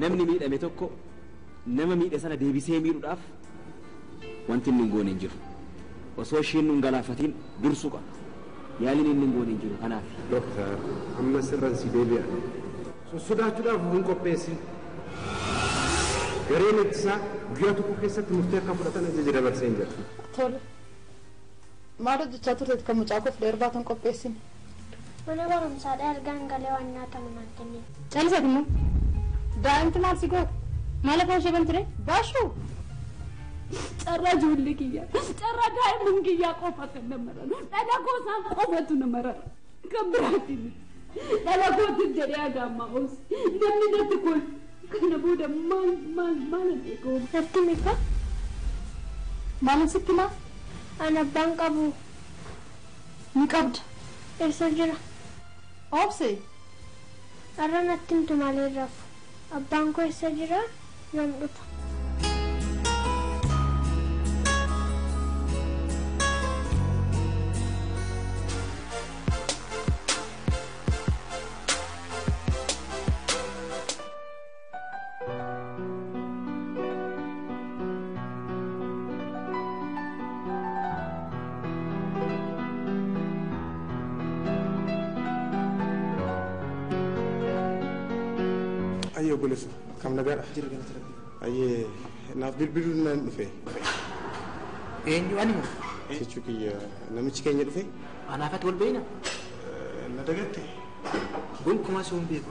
Namni miidhame tokko nama miidhe sana deebisee miidhuudhaaf wanti inni hin goone hin jiru. Osoo isheen nun galaafatiin dursuu qaba. Yaaliin inni hin goone hin jiru kanaaf. Dooktar, amma sirran si deebi'a. Sossodaachuudhaaf hin qopheessin. Gareen ittisaa guyyaa tokko keessatti murtee akka fudhatan ajaja dabarsee hin jiru. Tole. Maal hojjechaa turteet kan mucaa koof irbaata hin qopheessin? Mana barumsaadhaa ergaan galee waan nyaatamu naan kennine. Calisati immoo daa'imti maal si goote? Maal afaan ishee bantiree? Baashuu! Carraa ijoollee kiyyaa, carraa daa'imman kiyyaa qofa kan na mararu, dhala goosaan qofatu na marara. Kan biraatti miti. Dhala kootiif jedhee haga ammaa obsi. Namni natti kolfu. Kana booda maal maal maal eeguu? Natti mifa. Maalin sitti himaa? Ani abbaan qabu. Ni qabda. Eessa jira? Obsi. Har'a natti himtu malee rafu. Abbaan koo eessa jira? Yoom dhufa? Ayyee obboleessa, kam nagaadha? Jira galata Rabbii. Ayyee naaf bilbiluun naan dhufe. Eenyu ani moo? Jechuu kiyya namichi keenya dhufe. Anaafatti wal beekna? Na dagatte. Gonkumaa si hin beeku.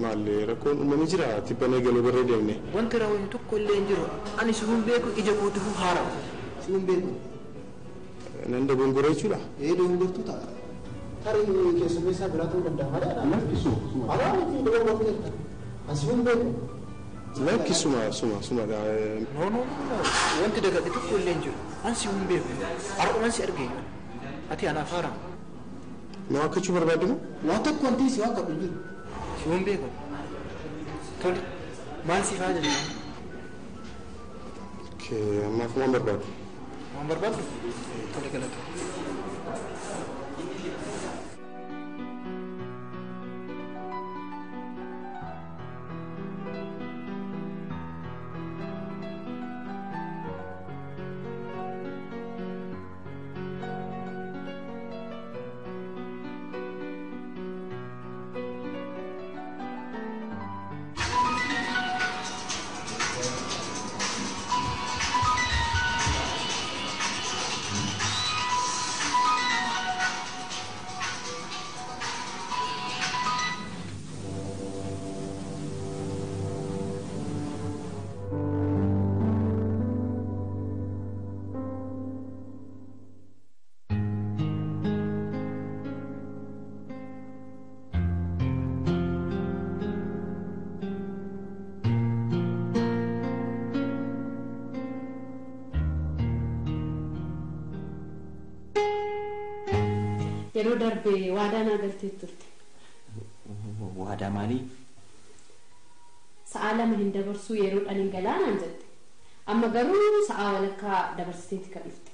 Maal rakkoon uumamee jira tibbanee galuu barree deemne. Wanti raawwatu tokko illee hin jiru. Ani si hin beeku ija kootiifuu haarawa. Si hin beeku. Nan dogongora jechuudha? Ee dogongortuu ta'a. Tarii keessummeessaa biraa ta'uu danda'a malee. Lakki suma. Alaa miti dogongortuu jirta. Ani si hin beeku. Lakki suma suma suma. No no no wanti dagadhe tokko illee hin jiru. Ani si hin beeku. Har'uman si arge. Ati anaaf haarawa. Na waakkachuu barbaadde moo? Waa tokko wanti si waakkadhu hin jiru. Si hin beeku. Tole maal siif haa jennu? Ammaaf waan barbaadu. Waan barbaadu? Tole galata. Yeroo darbe waadaa naa galtee turte. Waadaa maalii? Sa'a 2 hin dabarsuu yeroodhaan hin galaanaan jette. Amma garuu sa'a walakkaa dabarsiteeti kan dhufte.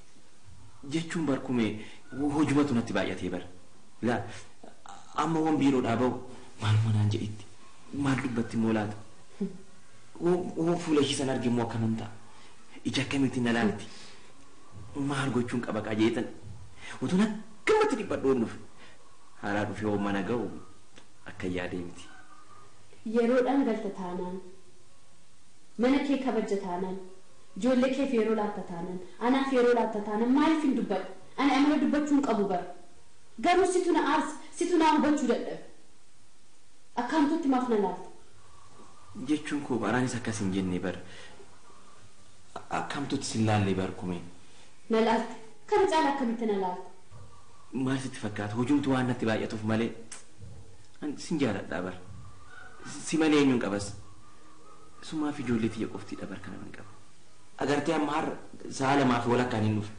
Jechuun barkume hojumatu natti baay'atee bara. Laa amma waan biiroodhaa bahu maaluma naan jedhitti maal dubbatti immoo laata? Waan fuula ishii sana arge immoo akkaman ta'a? Ija akkamitti na laalti? Maal gochuun qaba qajeetan? Utuun akkamatti dhiphadhu dhufe. Haaraa dhufee hoo mana ga'u akka yaadee miti. Yeroodhaan galta taanaan, mana kee kabaja taanaan, ijoollee keef yeroo laatta taanaan, anaaf yeroo laatta taanaan maaliif hin dubbadhu? Ani amala dubbachuu hin qabu bara. Garuu situ na aarsa, situ na hubachuu dadhabe. Akkaamtutti maaf na laalta? Jechuun koo baraanis akkas hin jenne bara. Akkaamtutti sin laalle barkume. Na laalte. Kana caala akkamitti na laalta? Maal sitti fakkaata? Hojumtu waan natti baay'atuuf malee sin jaaladhaa bara. Si malee eenyuun qabas? Sumaaf ijoollee tiyya qoftiidha bara kana nan qaba. Agartee amma har'a sa'a 2 fi walakkaan hin dhufe.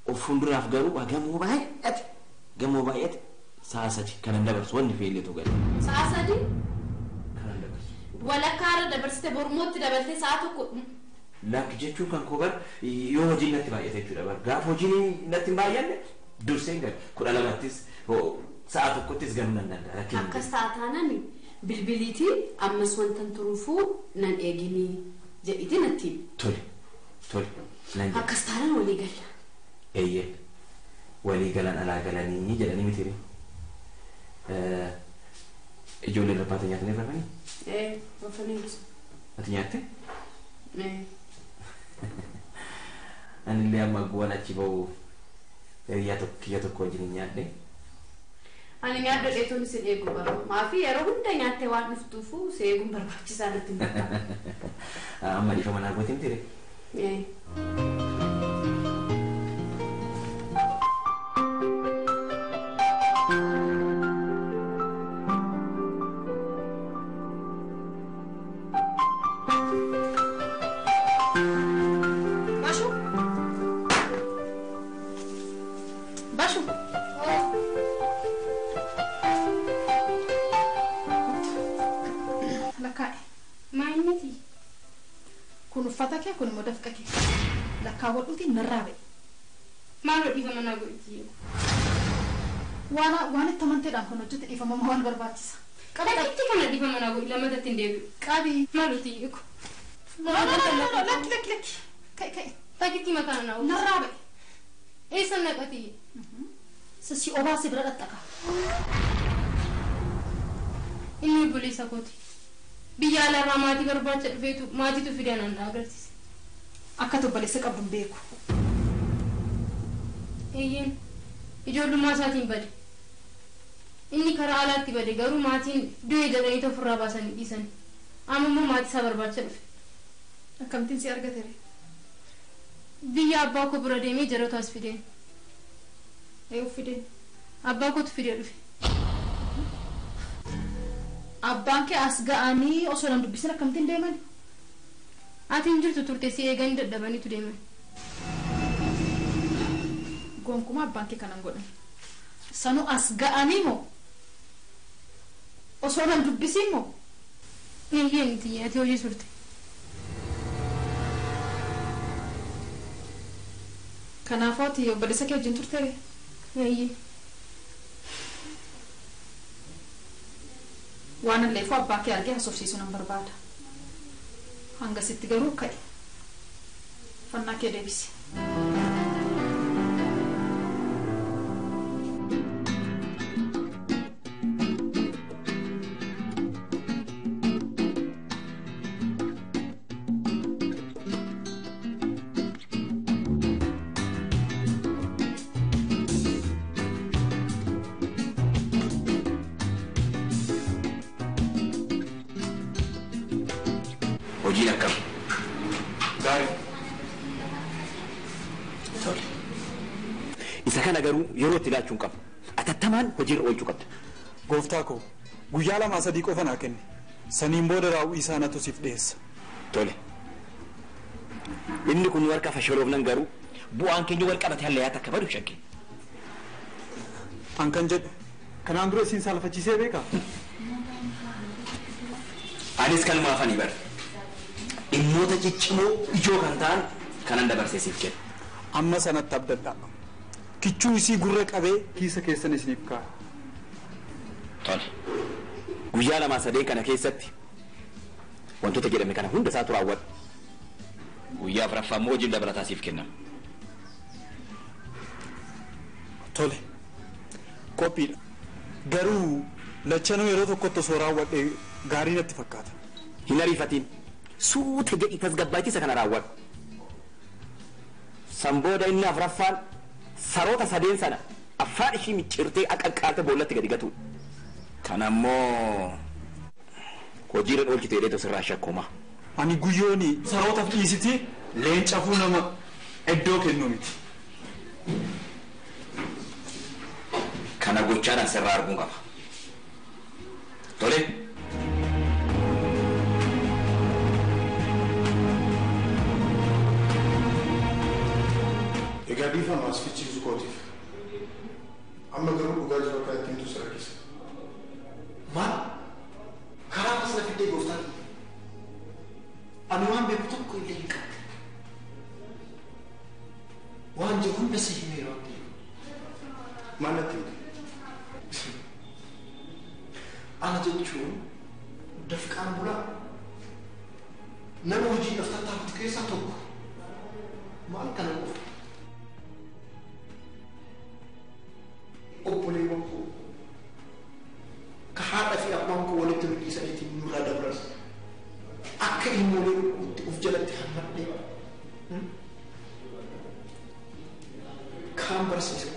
Of fuulduraaf garuu gamoo baay'ate. Gamoo baay'ate sa'a 3 kanan dabarsu wanni feelleetu gale. Sa'a 3? Kanan dabarsu. Walakkaa har'a dabarsite bormootti dabaltee sa'a 1. Lakki jechuun kan koo bara yoo hojiin natti baay'ate jechuudha bara. Gaafa hojiin natti hin baay'anne durseen gala. 12ttis sa'a 1ttis galuu nan danda'a. Akkas ta'a taanaan Bilbiliitii ammas wantan turuufuu nan eeginii jedhiitii natti himi. Tole tole nan jedha. Akkas taanaan walii galla. Eeyyee walii galan alaa galanii jedhanii mitiire. Ijoolleen irbaata nyaatanii rafanii? Ee rafanii. Ati nyaatte? Ee. Anillee amma guwan achi ba'u hiriyaa kiyya tokko wajjin nyaadhe. Ani nyaadhu dheetuun isin eeguu bara. Maafi yeroo hunda nyaattee waan dhuftuufu si eeguun barbaachisaa natti mul'ata. Amma dhiifama naa goote mitiire? Ee. Kun immoo dafqa kee lakkaawwadhuutiin narraa ba'e. Maaloo dhiifama naa godhi? Waan itti amanteedhaan kan hojjete dhiifama waan barbaachisa. Lakkitti kana dhiifama naa godhi lammatatti hin deebi'u. Qabi. Maaloo tiyyeeku. Lakki lakki lakki. Ka'i ka'i. Takkitti makaa naa godhi. Narraa ba'e. Eessa naqati? Si obaasii bira dhaxxaqa. Inni obboleessa kooti. Biyya alaarraa maatii barbaacha dhufeetu maatiitu fidee anaan na agarsiise. Akka obboleessa qabdu hin beeku. Eeyyeen ijoollummaa isaatiin bade. Inni karaa alaatti bade garuu maatiin du'e jedhanii ofirraa baasanii dhiisan. Amma immoo maatii isaa barbaacha dhufe. Akkamittiin si argate ree? Biyya abbaa koo bira deemee jaratu as fideen. Eeyyuu fideen? Abbaa kootu fidee dhufe. Abbaan kee as ga'anii osoo nan dubbisin akkamittiin deeman? Ati hin jirtu turte si eeganii dadhabaniitu deeman. Gonkumaa abbaan kee kanan godhan. Sanuu as ga'anii moo? Osoo nan dubbisiin moo? Eeyyee miti ati hojii turte. Kanaafuu ati obboleessa kee wajjin turte ree? Eeyyee. Waan alleefuu abbaa kee argee haasofsiisuu nan barbaada. Hangasitti garuu ka'i. Uffannaa kee deebisi. Hojiin akkam? Gaarii. Tole. Isa kana garuu yeroo itti laachuu hin qabu. Atattamaan hojiirra oolchuu qabda. Gooftaa koo guyyaa 2 3 qofa naa kenne. Saniin booda raawwii isaa natu siif dhiyeessa. Tole. Inni kun warqa fashaloofnan garuu bu'aan keenya wal qabate hallayyaa takka badu shakke. An kan jedhu kanaan dura isin saalfachiisee beekaa? Anis kanuma afanii bara. Dhimmoota ciccimoo ijoo kan ta'an kanan dabarsee siif kenna. Amma sanatti abdadhaa. Kichuu isii gurra qabee kiisa keessan isiniif kaa'a. Tole. Guyyaa 2 3 kana keessatti wantoota jedhame kana hunda isaatu raawwadhu. Guyyaa 4ffaa immoo hojiin dabalataa siif kennama. Tole. Qophiidha. Garuu lachanuu yeroo tokkotti osoo raawwadhee gaarii natti fakkaata. Hin ariifatiin. Suuta jedhii tasgabbaachisa kana raawwadhu. San booda inni 4ffaan saroota 3 sana afaan ishii micciirtee aqaqqaarte boollatti gadi gatuudha. Kana immoo hojiirra oolchite jedheetu sirraa shakkuma. Ani guyyooni sarootaaf dhiisiti leencafuu nama iddoo kennu miti. Kana gochaadhaan sirraa arguun qaba. Tole. Egaa dhiifama as fichiisu kootiif. Amma garuu dhugaa jiru akka ittiin tu rakkisa. Maal? Karaa as na fiddee gooftaan. Ani waan beeku tokko illee hin qabu. Waan jiru hunda si himeera waan ta'eef. Maal natti himte? Ana jechuun Dafqaan bulaa nama hojiidhaaf tattaafatu keessaa tokko. Maal kana qofa? Obboleewwan koo ka haadha fi abbaan koo walitti nu dhiisaniitiin nurraa dabran akka ilmoolee lukkuutti of jalatti hammadhee kaan barsiisa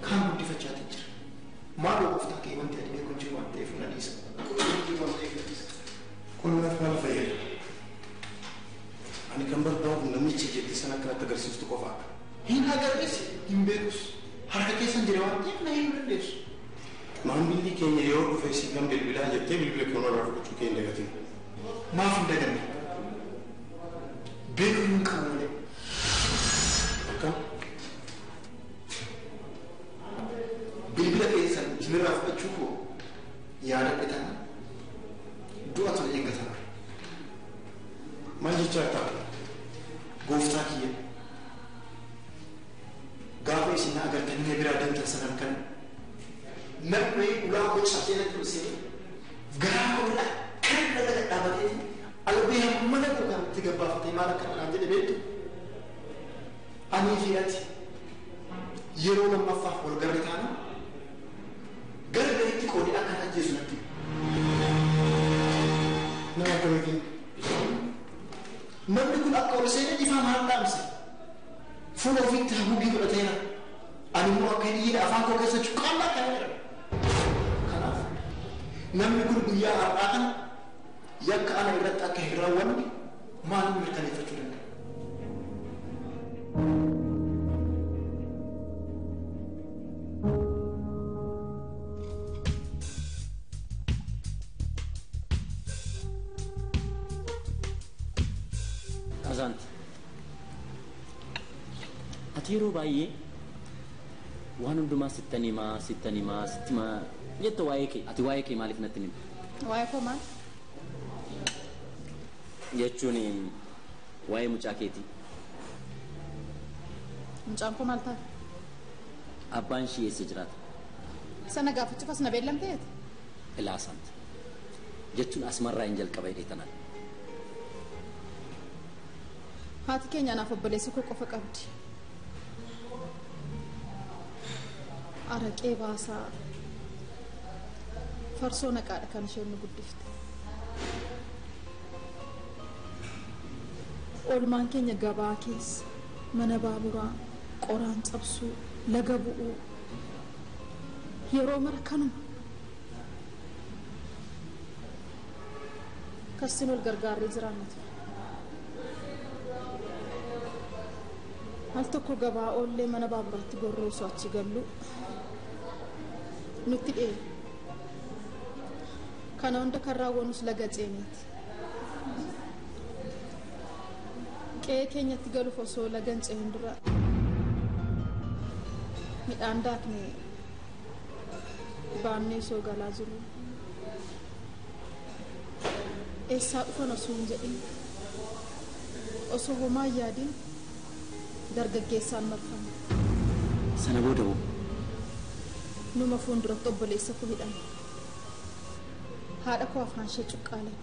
kaan guddifachaatiin jira. Maaloo gooftaa kee wanti ani beeku hin jiru waan ta'eef na dhiisa. Kun naaf maal fayyada? Ani kan barbaadu namicha jette sana akkanatti agarsiistu qofaadha. Hin agarres hin beekus. Harka keessan jira waan ta'eef na hin dandeessu. Maamilli keenya yoo dhufe si kan bilbilaa jettee bilbila kee onarraa fudhachuu kee hin dagatin. Maaf hin daganne? Beekuu hin qabu malee. Akkam? Bilbila keessan isinirraa fudhachuu koo yaadadhe tana du'atu na eeggata. Maal jechaa ta'a? Gooftaa kiyya. Gaafa isin na agartanii na biraa deemtan sanan kan namni ulaa koo cabsee natti ol seenee garaa koo irraa kan irra laga dhaabateeti albee mana koo kan itti gabbaafatee maal akka naan jedhe beektu anii fi ati yeroo lammaffaaf wal garre taana gara garitti qoodee akka na ajjeesu natti. Nama akkamiitiin? Namni kun akka ol seenee ifaa maal dhaamse? Fuula ofiitti haguuggii godhateera. Ani immoo akka hin iyyine afaan koo keessa cuqqaallaa kana jedhama. Kanaaf namni kun guyyaa har'aa kana yakka ana irratti akka hin raawwanne maaliin mirkaneeffachuu danda'a? Azaanti. Ati yeroo baay'ee waan hundumaa sittan himaa sittan himaa sitti himaa jetta waa'ee kee ati waa'ee kee maaliif natti hin himne? Waa'ee koo maal? Jechuun waa'ee mucaa keetii. Mucaan koo maal taate? Abbaan ishii eessa jiraata? Sana gaafachuuf as na beellamteeti? Ilaa Asaanti. Jechuun asumarraa hin jalqaba jedhee tanaan. Haati keenya anaaf obboleessa koo qofa qabdi. Araqee baasaa farsoo naqaadha kan isheen nu guddifte. Oolmaan keenya gabaa keessa mana baaburaa qoraan cabsuu laga bu'uu yeroo mara kanuma. Kassin ol gargaarree jiraanna ture. Al tokko gabaa oollee mana baaburaatti gorroo osoo achi gallu nutti dheere. Kana hunda kan raawwannus laga ceeneeti. Qe'ee keenyatti galuuf osoo laga hin cehin dura midhaan daaknee baannee osoo galaa jirru eessaa dhufan osoo hin jedhin osoo homaa hin yaadin dargaggeessaan marfame. Sana booda hoo? Numa fuulduratti obboleessa koo hidhan. Haadha koo afaan ishee cuqqaalan.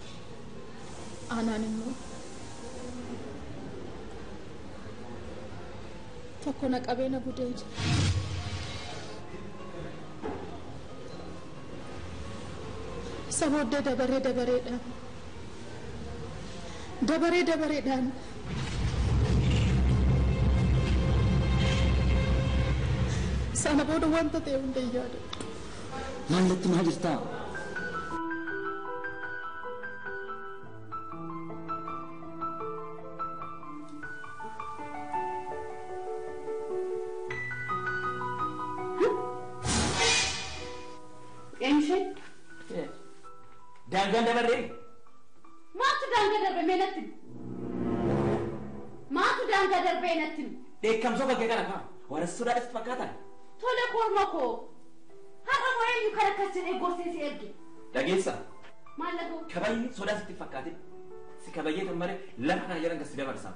Aanaan immoo tokko na qabee na gudeede. Isa booddee dabaree dabareedhaan dabaree dabareedhaan sana booda wanta ta'e hunda hin yaadadhu. Maallatti maa jirtaa? Eenyushee? Daangaan dabarree? Maaltu daangaa darbee mee natti himi? Maaltu daangaa darbee natti himi? Dheekkamsoo kan kee kana kaa warra sodaadhas fakkaatan. Tole korma koo har'a moo eenyu kan akkas jedhee gorsee si erge? Dhageessa. Maal dhaga'u? Kabajni sodaa sitti fakkaatin si kabajee tan malee lafa kana jedhan kan si dabarsa.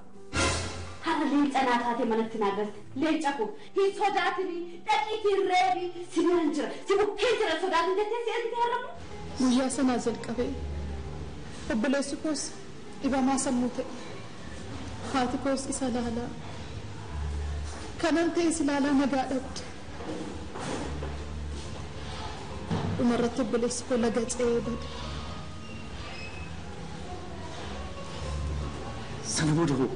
Har'a leenca naa taatee manatti naa galte. Leenca koo hin sodaatini dhaqiitiin reebi si biran jira si bukkee jira sodaatin jettee si ergite har'amu. Guyyaa sanaa jalqabee obboleessi koos dhibamaa sammuu ta'e. Haati koos isa laalaa. Kanan ta'es ilaalaa nagaa dhabde. Dhumarratti obboleessi koo laga ce'ee bade. Sana booda hoo?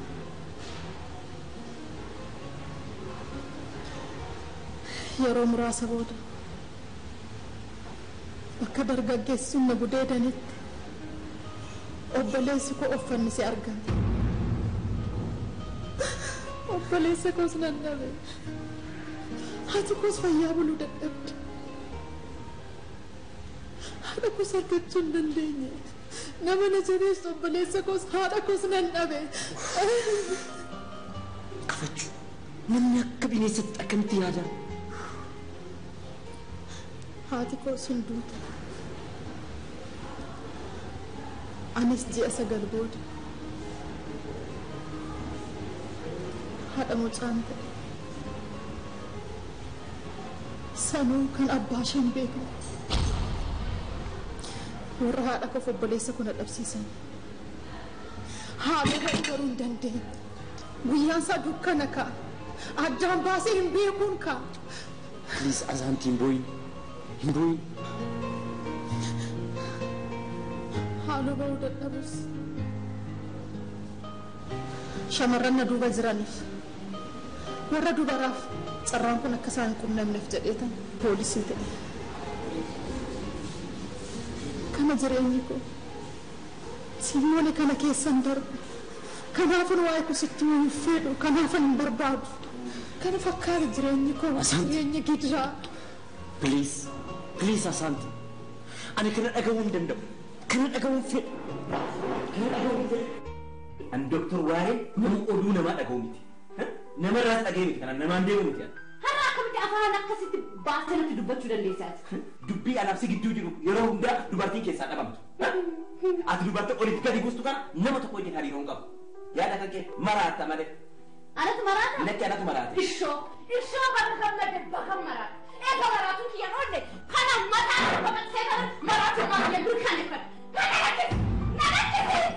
Yeroo muraasa booda bakka dargaggeessi sun na gudeedanitti obboleessi koo of fannisee argame. Obboleessa koos nan dhabe. Haati koos fayyaa buluu dadhabde. Haadha koos argachuu hin dandeenye. Nama na jabeessu obboleessa koos haadha koos nan dhabe. Kafachuu namni akka bineensatti akkamitti yaada? Haati koos hin duute. Anis ji'a 9 booda haadha mucaan ta'e. Sanuu kan abbaa ishee hin beekne. Warra haadha koof obboleessa koo na dhabsiisan. Haaloo ba'uu garuu hin dandeenye. Guyyaan isaa dukkana ka'a. Addaan baasee hin beekuun ka'a. Please Asaanti hin boo'in. Hin boo'in. Haaloo ba'uu dadhabus. Shamarran na duuba jiraniif warra dubaraaf carraan kun akka isaan hin qunnamneef jedheetan poolisii ta'e. Kana jireenyi koo simmoone kana keessan darbe. Kanaafan waa'ee koo sitti himuu hin fedhu. Kanaafan hin barbaadu. Kana fakkaata jireenyi koo. Jireenya gidiraa. Please, please Asaanti. Ani kana dhaga'uu hin danda'u. Kana dhaga'uu hin fedhu. Kana dhaga'uu hin fedhu. Ani Dooktar Waaree nama oduu namaa dhaga'u miti. Namarraas dhaga'e miti kana namaan deemu miti. Har'a akkamitti afaan akkasitti baastee natti dubbachuu dandeessaati? Dubbii anaaf si gidduu jiru yeroo hundaa dubartiin keessaa dhabamtu. Ati dubartii oliif gadi buustu kana nama tokko wajjin hariiroo hin qabu. Yaada kan kee maraatta malee. Anatu maraata? Lakki anatu maraate. Ishoo ishoo bakka gammadde bakka maraata. Eega maraatuun kiyyan oolle kana mataa babal'isee kana maraatu maal mirkaneeffadha. Kana lakkisi! Na lakkisi!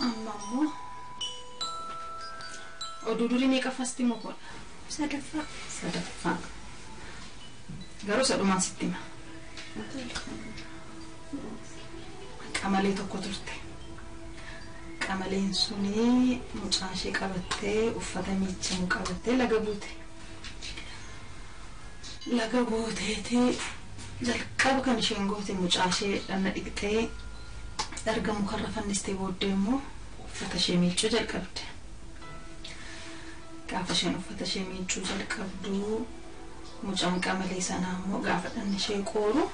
Amma immoo oduu durii meeqaffasti moo koodha? Sadaffaa. Sadaffaa. Garuu sadhumaan sitti hima. Qamalee tokko turte. Qamaleen suni mucaa ishee qabattee uffata miiccamu qabattee laga buute. Laga buuteeti jalqaba kan isheen goote mucaa ishee dhanna dhiqxee erga mukarra fannistee booddee immoo uffata ishee miiccuu jalqabde. Gaafa isheen uffata ishee miiccuu jalqabdu mucaan qamalee sanaa immoo gaafa dhanni ishee qooru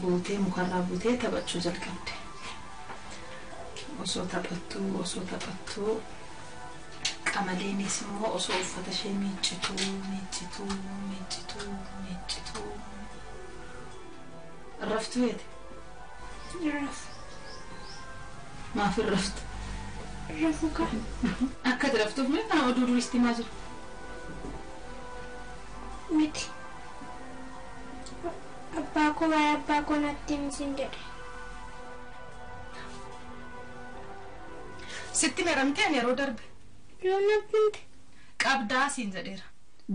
buutee mukarraa buutee taphachuu jalqabde. Osoo taphattuu qamaleenis immoo osoo uffata ishee miiccituu miiccituu miiccituu miiccituu raftuu jeete. Rafu. Maaf hin raftu? Rafu kaa. Akka ati raftuuf mee kana oduu duriisti himaa jiru? Miti. Abbaa koo waa'ee abbaa koo natti himi siin jedhe. Sitti meeramtee ani yeroo darbe? Yoom natti himte? Qabdaa siin jedheera.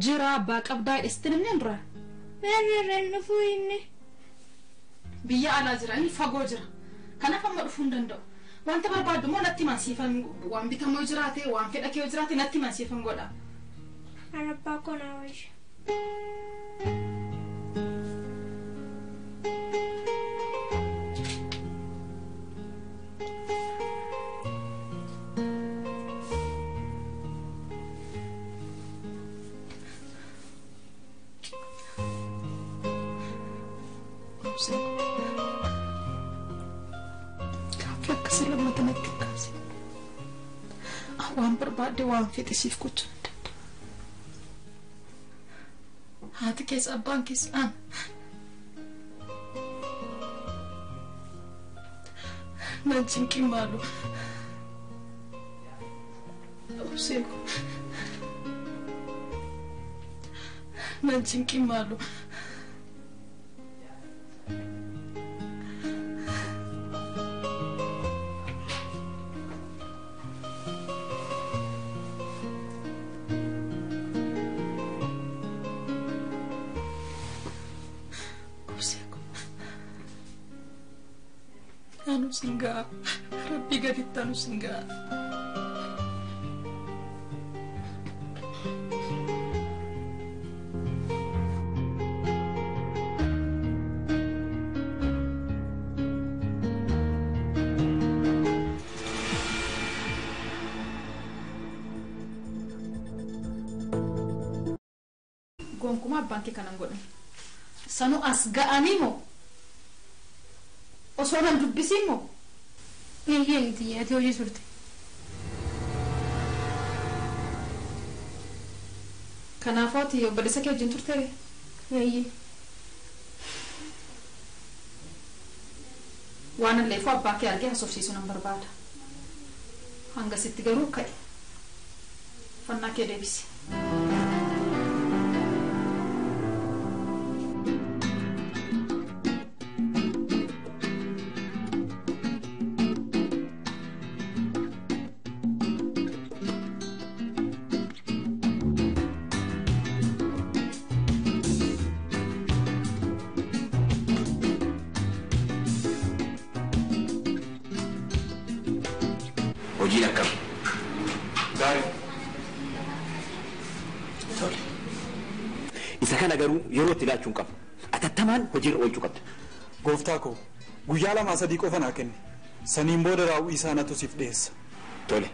Jira abbaa qabdaa jedhe sitti himneen dura? Meerreerreen dhufuu inni. Biyya alaa jira inni fagoo jira. Kanaaf amma dhufuu hin danda'u. Wanta barbaaddu immoo natti himan siifan waan bitamu yoo jiraate waan fedha kee yoo jiraate natti himan siifan godha. Ani abbaa koo naa wayya. Gaaffii akkasii lammata natti hin kaasine. Waan barbaadde waan fedhe siif gochuu hin danda'u. Haati keessa abbaan keessa ana. Nan cinqin maaloo. Obsee koo. Nan cinqin maaloo. Anu singaa Rabbi gaditti anu singaa. Gonkumaa abbaan kee kanan godhan. Sanuu as ga'anii moo? Osoo nan dubbisiin moo? Eeyyee miti ati hojii turte. Kanaafuu ati obboleessa kee wajjin turte? Eeyyee. Waan alleefuu abbaa kee argee haasofsiisuu nan barbaada. Hangasitti garuu ka'i. Uffannaa kee deebisi. Hojiin akkam? Gaarii. Tole. Isa kana garuu yeroo itti laachuu hin qabnu. Atattamaan hojiirra oolchuu qabda. Gooftaa koo guyyaa 2 3 qofa naa kenni. Saniin booda raawwii isaa natu siif dhiyeessa. Tole.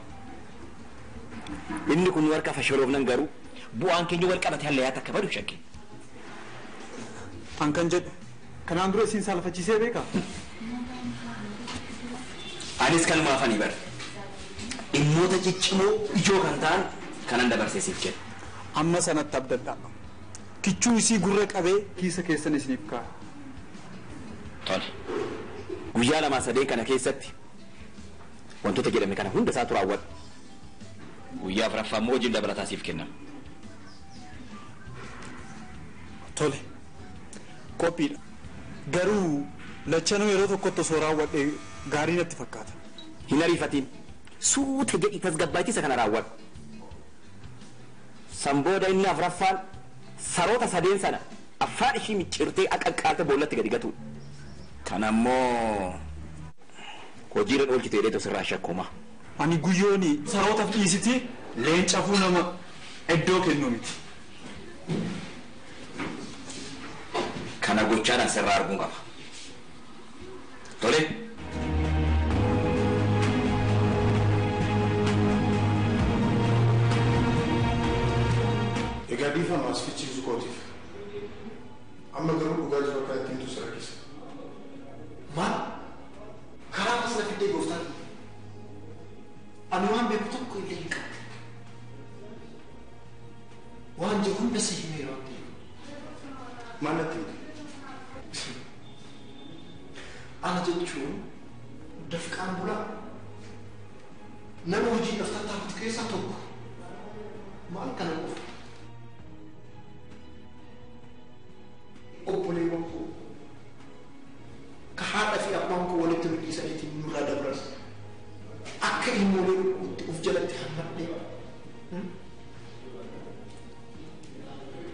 Inni kun warqa fashaloofnan garuu bu'aan keenya wal qabate hallayyaa takka badu shakkii. An kan jedhu kanaan dura isin saalfachiisee beekaa? Anis kanumaafanii bara. Dhimmoota ciccimoo ijoo kan ta'an kanan dabarsee siif kenna. Amma sanatti abdadhaa. Kichuu isii gurra qabee kiisa keessan isiniif kaa'a. Tole. Guyyaa 2 3 kana keessatti wantoota jedhame kana hunda isaatu raawwadhu. Guyyaa 4ffaa immoo hojiin dabalataa siif kennama. Tole. Qophiidha. Garuu lachanuu yeroo tokkotti osoo raawwadhee gaarii natti fakkaata. Hin ariifatiin. Suuta jedhii tasgabbaachisa kana raawwadhu. San booda inni 4ffaan saroota 3 sana afaan ishii micciirtee aqaqqaarte boollatti gadi gatuudha. Kana immoo hojiirra oolchite jedheetu sirraa shakkuma. Ani guyyooni sarootaaf dhiisiti leencafuu nama iddoo kennu miti. Kana gochaadhaan sirraa arguun qaba. Tole. Egaa dhiifama as fichiisu kootiif. Amma garuu dhugaa jiru akka ittiin tu rakkisa. Maal? Karaa as na fiddee gooftaa kiyya. Ani waan beeku tokko illee hin qabu. Waan jiru hunda si himeera waan ta'eef. Maal natti himte? Ana jechuun dafqaan bulaa nama hojiidhaaf tattaafatu keessaa tokko. Maal kana qofa? Obboleewwan koo ka haadha fi abbaan koo walitti nu dhiisaniitiin nurraa dabran akka ilmoolee lukkuutti of jalatti hammadhee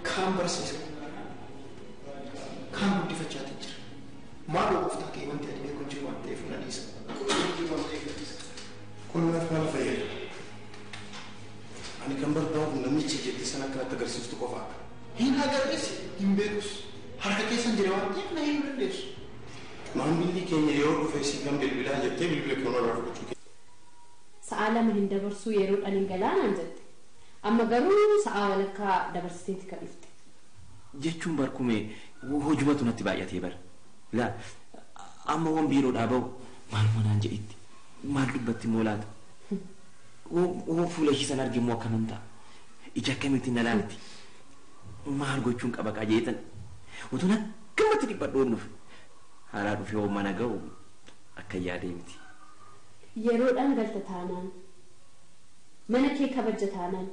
kaan barsiisa kaan guddifachaatiin jira. Maaloo gooftaa kee wanti ani beeku hin jiru waan ta'eef na dhiisa. Kun naaf maal fayyada? Ani kan barbaadu namicha jette sana akka natti agarsiistu qofaadha. Hin agarres hin beekus. Harka keessan jira waan ta'eef na hin dandeessu. Maamilli keenya yoo dhufe si gam bilbilaa jettee bilbila kee onarraa fudhachuu kee. Sa'a 2 hin dabarsuu yeroodhaan hin galaanaan jette. Amma garuu sa'a walakkaa dabarsiteeti kan dhufte. Jechuun barkumee hojumatu natti baay'atee bara. Laa amma waan biiroodhaa bahu maaluma naan jedhitti maal dubbatti immoo laata? Waan fuula ishii sana arge immoo akkaman ta'a? Ija akkamitti na laalti? Maal gochuun qaba qajeetan? Utuun akkamatti dhiphadhu oon dhufe. Haaraa dhufee hoo mana ga'u akka yaadee miti. Yeroodhaan galta taanaan, mana kee kabajja taanaan,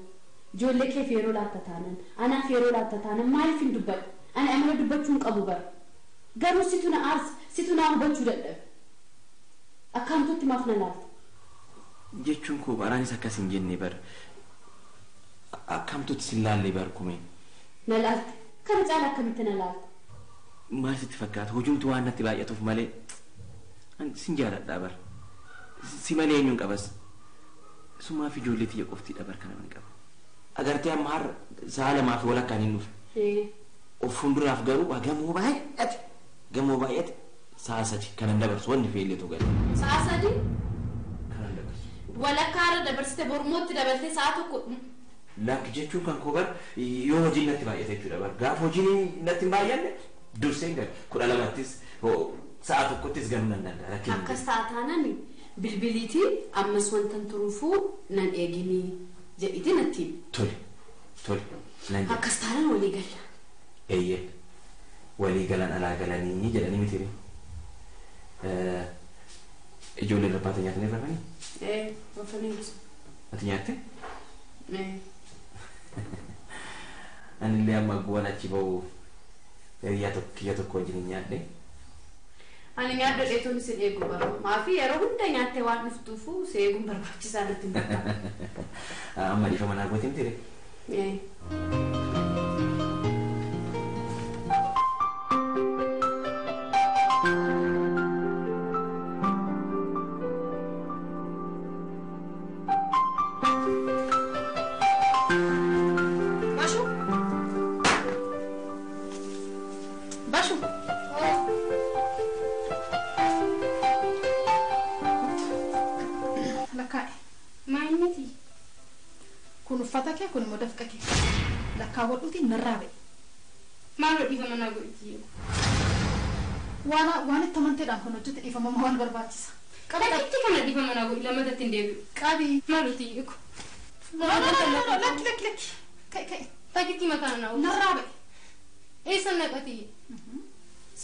ijoollee keef yeroo laatta taanaan, anaaf yeroo laatta taanaan maaliif hin dubbadhu? Ani amala dubbachuu hin qabu bara. Garuu situ na aarsa, situ na hubachuu dadhabe. Akkaamtutti maaf na laalta? Jechuun koo baraanis akkas hin jenne bara. Akkaamtutti sin laalle bar kumee. Na laalte. Kana caala akkamitti na laalta? Maal sitti fakkaata? Hojumtu waan natti baay'atuuf malee sin jaaladhaa bara. Si malee eenyuun qabas. Sumaaf ijoollee tiyya qoftiidha bar kana hin qabu. Agartee amma har'a sa'a lamaa fi walakkaan hin dhufe. Of fuulduraaf garuu gamoo baay'ate sa'a 3 kanan dabarsu wanni feelleetu gala. Sa'a 3? Kanan dabarsu. Walakkaa irra dabarsite bormootti dabaltee sa'a 1. Lakki jechuun kan koo bar yoo hojiin natti baay'ate jechuudha bar gaafa hojiin natti hin baay'anne dursee hin galu 12ttis sa'a 1ttis galuu nan danda'a. Akkas ta'a taanaan bilbiliitii ammas wantan turuufuu nan eeginii jedhiti natti himi. Tole tole nan jedha. Akkas taanaan walii galla. Eeyyee walii galan alaa galanii jedhanii miti. Ijoolleen irbaata nyaatanii rafanii? Ee rafanii. Ati nyaatte? Ee. Anillee amma guwan achi ba'u hiriyaa kiyya tokko wajjin hin nyaadhe. Ani nyaadhu dheetuun isin eegu bara. Maafi yeroo hunda nyaattee waan dhuftuufu si eeguun barbaachisaa natti hin fakkaatu. Amma dhiifama naa goote miti ree? Ee. Bashu. Bashu. Lakkaa'e. Maal miti? Kun uffata kee kun immoo dafqa kee. Lakkaawwadhuutiin narraa ba'e. Maaloo dhiifama naa godhi. Waan itti amanteedhaan kan hojjete dhiifama waan barbaachisa. Lakkitti kana dhiifama naa godhi lammatatti hin deebi'u. Qabi. Maaloo xiyyeeku. No, no, no, no, no, lakki, lakki, lakki. Ka'i, ka'i. Takkitti makaa naa Narraa ba'e. Eessa naqati?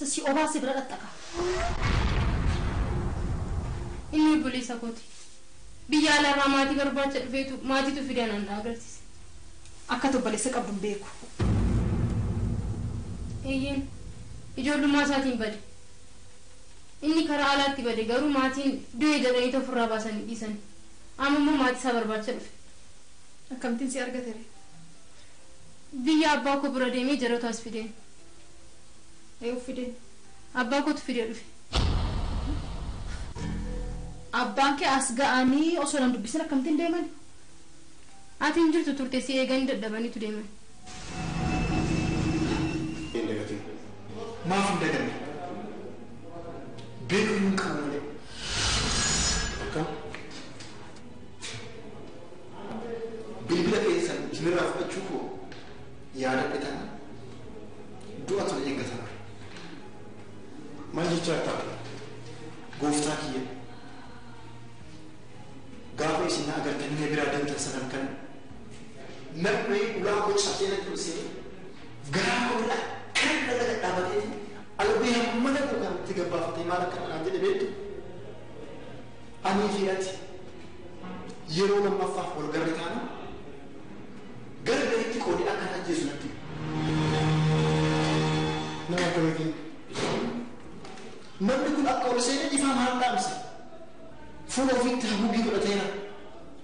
Si obaasee bira dhaxxaqa. Inni obboleessa kooti. Biyya alaarraa maatii barbaacha dhufeetu maatiitu fidee anaan na agarsiise. Akka obboleessa qabdu hin beeku. Eeyyeen ijoollummaa isaatiin bade. Inni karaa alaatti bade garuu maatiin du'e jedhanii ofirraa baasanii dhiisan. Amma immoo maatii isaa barbaacha dhufe. Akkamittiin si argate ree? Biyya abbaa koo bira deemee jaratu as fideen. Eeyyuu fideen? Abbaa kootu fidee dhufe. Abbaan kee as ga'anii osoo nan dubbisin akkamittiin deeman? Ati hin jirtu turte si eeganii dadhabaniitu deeman. Hin dagatin. Maaf hin daganne? Beekuu hin qabu malee. Akkam? Bilbila keessan isinirraa fudhachuu koo yaadadhe tana du'atu na eeggatama. Maal jechaa ta'a? Gooftaa kiyya. Gaafa isin na agartanii na biraa deemtan sanan kan namni ulaa koo cabsee natti ol seenee garaa koo irraa kan irra gad dhaabatee albee mana koo kan itti gabbaafatee maal akka naan jedhe beektu anii fi ati yeroo lammaffaaf wal garri taana gara garitti qoodee akka na ajjeesu natti nama akkamitti namni kun akka ol seenee ifaa maal dhaamse fuula ofiitti haguuggii godhateera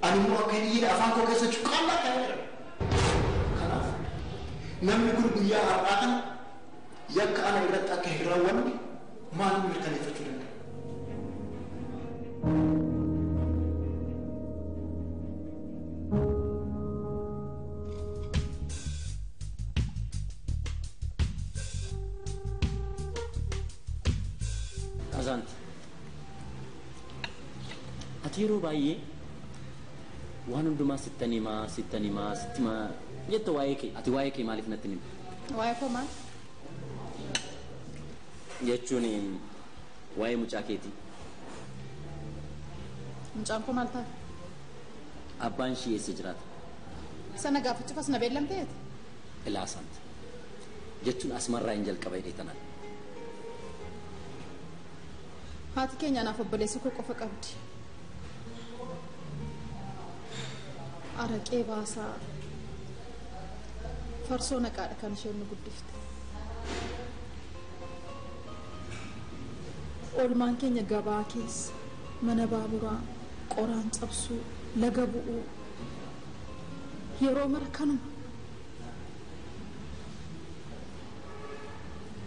ani immoo akka hin iyyine afaan koo keessa cuqqaallaa kana jedha kanaaf namni kun guyyaa har'aa kana yakka ana irratti akka hin raawwanne maaliin mirkaneeffachuu danda'a? Azaanti. Ati yeroo baay'ee waan hundumaa sittan himaa sittan himaa sitti himaa jetta waa'ee kee ati waa'ee kee maaliif natti hin himne? Waa'ee koo maal? Jechuun waa'ee mucaa keetii. Mucaan koo maal taate? Abbaan ishii eessa jiraata? Sana gaafachuuf as na beellamteeti? Ilaa Asaanti. Jechuun asumarraa hin jalqaba jedhee tanaan. Haati keenya anaaf obboleessa koo qofa qabdi. Araqee baasaa farsoo naqaadha kan isheen nu guddifte. Oolmaan keenya gabaa keessa mana baaburaa qoraan cabsuu laga bu'uu yeroo mara kanuma.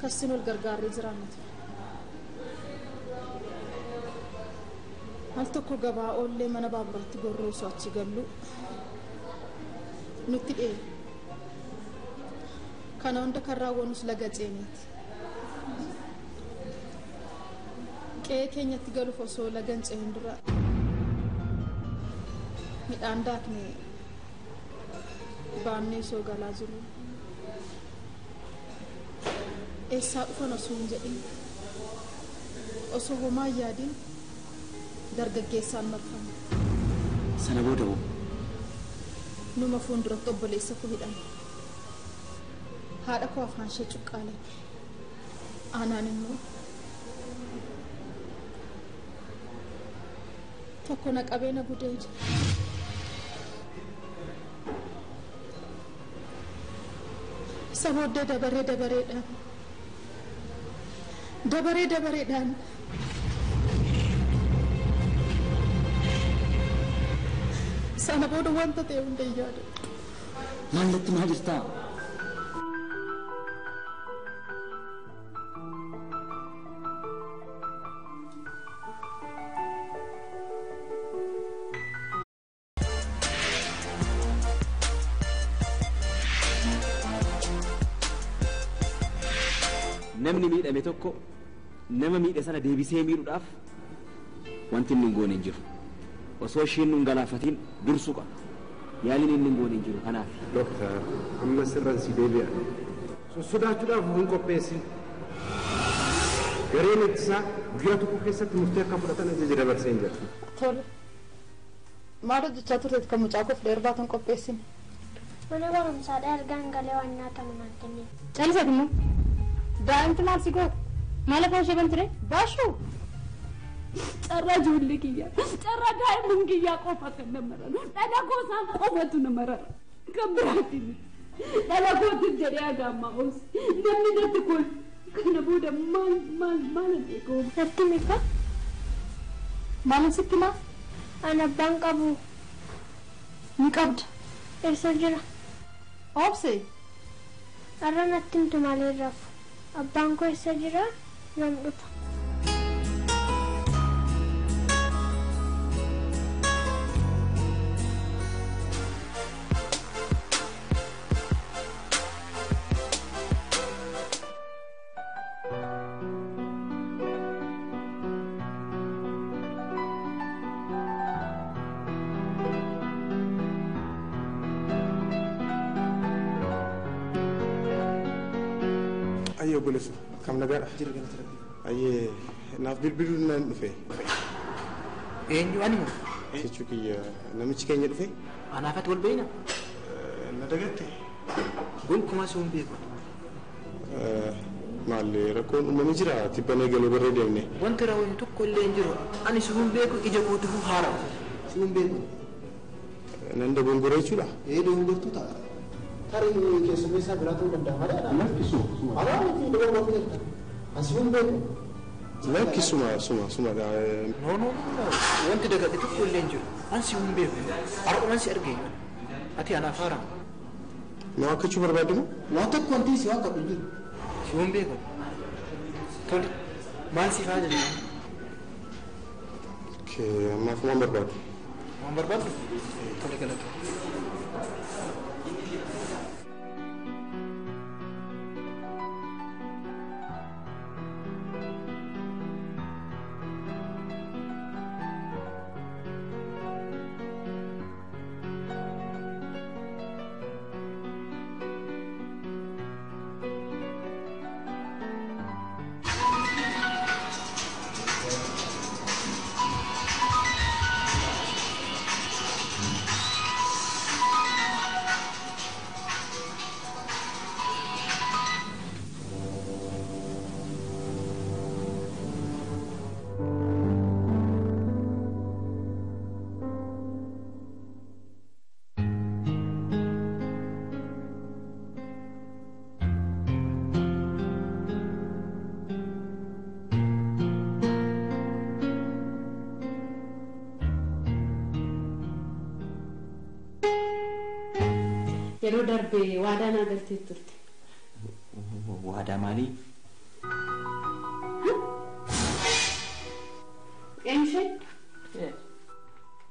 Kassin ol gargaarree jiraanna ture. Al tokko gabaa oollee mana baaburaatti gorroo osoo achi gallu nutti dheere. Kana hunda kan raawwannus laga ceeneeti. Qe'ee keenyatti galuuf osoo laga hin cehin dura midhaan daakne baannee osoo galaa jirru eessaa dhufan osoo hin jedhin osoo homaa hin yaadin dargaggeessaan marfame. Sana booda hoo? Numa fuulduratti obboleessa koo hidhan. Haadha koo afaan ishee cuqqaalan. Aanaan immoo tokko na qabee na gudee jira. Isa booddee dabaree dabareedhaan dabaree dabareedhaan sana booda wanta ta'e hunda hin yaadadhu. Maallatti maa jirtaa? Namni miidhame tokko nama miidhe sana deebisee miidhuudhaaf wanti inni hin goone hin jiru. Osoo isheen nun galaafatiin dursuu qaba. Yaaliin inni hin goone hin jiru kanaaf. Dooktar, amma sirran si deebi'a. Sossodaachuudhaaf of hin qopheessin. Gareen ittisaa guyyaa tokko keessatti murtee akka fudhatan ajaja dabarsee hin jiru. Tole. Maal hojjechaa turteet kan mucaa koof dheerbaatan qopheessine? Mana barumsaadhaa ergaan galee waan nyaatamu naan kennine. Callisati immoo. Daa'imti maal si goote? Maal afaan ishee banture? Baashuu! Carraa ijoollee kiyyaa, carraa daa'imman kiyyaa qofa kan na mararu, dhala goosaan qofatu na marara. Kan biraatti miti. Dhala gootiif jedhee haga ammaa obsi. Namni natti kolfu. Kana booda maal maal maal beeku? Natti mifa? Maalin sitti himaa? Ani abbaan qabu. Ni qabda. Eessa jira? Obse. Har'a natti himtu malee rafu. Abbaan koo eessa jira? Yoom dhufa? Ayyee obboleessa kam nagaadha? Jira galata rabbii. Ayyee naaf bilbiluun naan dhufe. Eenyu ani moo? Jechuu kiyya namichi keenya dhufe. Anaafati wal beeyna? Na dagatte. Gonkumaa si hin beeku. Maal rakkoon uumamee jira tibbanee galuu barree deemne. Wanti raawwatu tokko illee hin jiru. Ani si hin beeku ija kootiifuu haarawa. Si hin beeku. Nan dogongora jechuudha? Ee dogongortuu ta'a. Tarii keessummeessaa biraa ta'uu danda'a malee. Lakki suma. Alaa miti dogongortuu jirta. Ani si hin beeku. Lakki suma suma suma. No no no wanti dagadhe tokko illee hin jiru. Ani si hin beeku. Har'uman si arge. Ati anaaf haarawa. Na akkachuu barbaadde moo? Waa tokko wanti si waan qabu hin jiru. Si hin beeku. Tole maal siif haa jennu? Ammaaf waan barbaadu. Waan barbaaddu? Tole galata. Yeroo darbe waadaa naa galtee turte. Waadaa maalii? Eenyushee?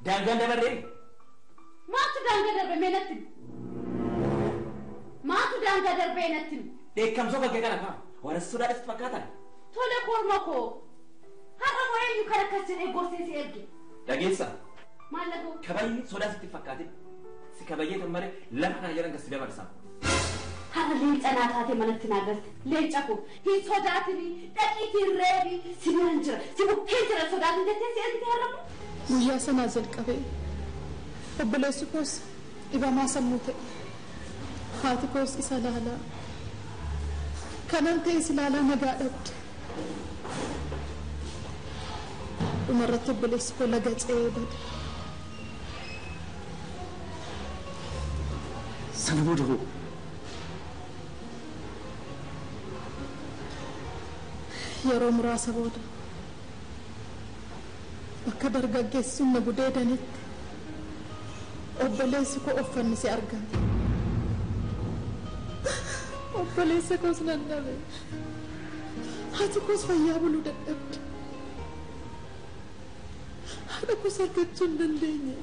Daangaan dabarree? Maaltu daangaa darbe mee natti himi? Maaltu daangaa darbee natti himi? Dheekkamsoo kan kee kana kaa waan sodaadhatti fakkaatan. Tole korma koo har'a moo eenyu kan akkas jedhee gorsee si erge? Dhageessaa? Maal dhaga'u? Kabajni sodaa sitti fakkaatin. Si kabajee tan malee lafa kana jedhan kan si dabarsa. Har'a leenca naa taatee manatti naa galte. Leenca koo hin sodaatini dhaqiitiin reebi si biran jira si bukkee jira sodaatin jettee si ergite har'a moo? Guyyaa sanaa jalqabee obboleessi koos dhibamaa sammuu ta'e. Haati koos isa laalaa. Kanan ta'es ilaalaa nagaa dhabde. Dhumarratti obboleessi koo laga ce'ee bade. Sana booda hoo? Yeroo muraasa booda bakka dargaggeessi sun na gudeedanitti obboleessi koo of fannisee argame. Obboleessa koos nan dhabe. Haati koos fayyaa buluu dadhabde. Haadha koos argachuu hin dandeenye.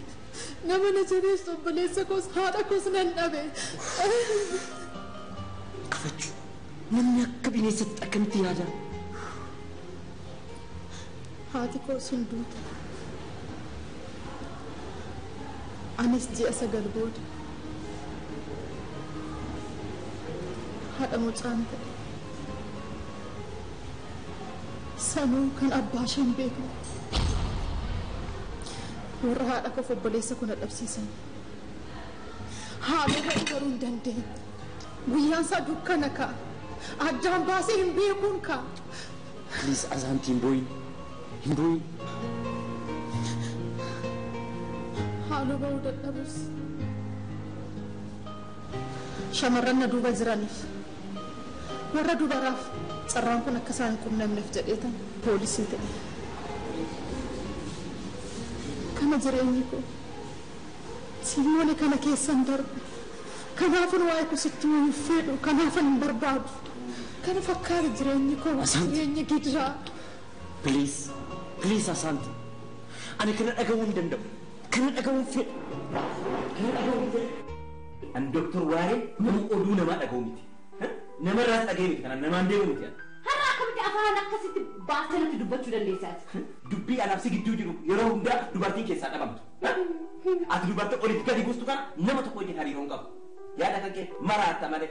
Nama na jabeessu obboleessa koos haadha koos nan dhabe. Kafachuu namni akka bineensatti akkamitti yaada? Haati koos hin duute. Anis ji'a 9 booda haadha mucaan ta'e. Sanuu kan abbaa ishee hin beekne. Warra haadha koof obboleessa koo na dhabsiisan. Haaloo ba'uu garuu hin dandeenye. Guyyaan isaa dukkana ka'a. Addaan baasee hin beekuun ka'a. Please Asaanti hin boo'in. Hin boo'in. Haaloo ba'uu dadhabus. Shamarran na duuba jiraniif warra dubaraaf carraan kun akka isaan hin qunnamneef jedheetan poolisii ta'e. Kana jireenyi koo simmoole kana keessan darbe. Kanaafan waa'ee koo sitti himuu hin fedhu. Kanaafan hin barbaadu. Kana fakkaata jireenyi koo. Jireenya gidiraa. Please, please Asaanti. Ani kana dhaga'uu hin danda'u. Kana dhaga'uu hin fedhu. Kana dhaga'uu hin fedhu. Ani Doktor Waaree nama oduu namaa dhaga'u miti. Namarraas dhaga'e miti kana namaan deemu miti. Har'a akkamitti afaan akkasitti baastee natti dubbachuu dandeessaati? Dubbii anaaf si gidduu jiru yeroo hundaa dubartiin keessaa dhabamtu. Ati dubartii oliif gadi buustu kana nama tokko wajjin hariiroo hin qabu. Yaada kan kee maraatta malee.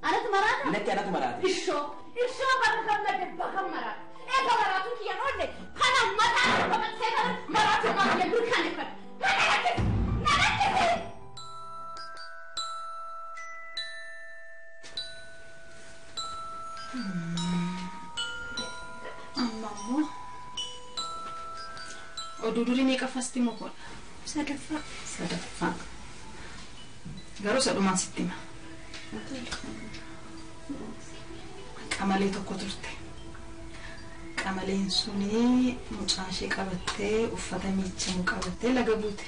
Anatu maraata? Lakki anatu maraate. Ishoo ishoo bakka kan madde bakka maraata. Eega maraatuun kiyyaan oolle kana mataa tokko maqsee kana maraatu maal mirkaneeffadha. Kana lakkisi! Na lakkisi! Amma immoo oduu durii meeqaffaa sitti himu koodha? Sadaffaa. Sadaffaa. Garuu sadhumaan sitti hima. Qamalee tokko turte. Qamaleen suni mucaa ishee qabattee uffata miichamu qabattee laga buute.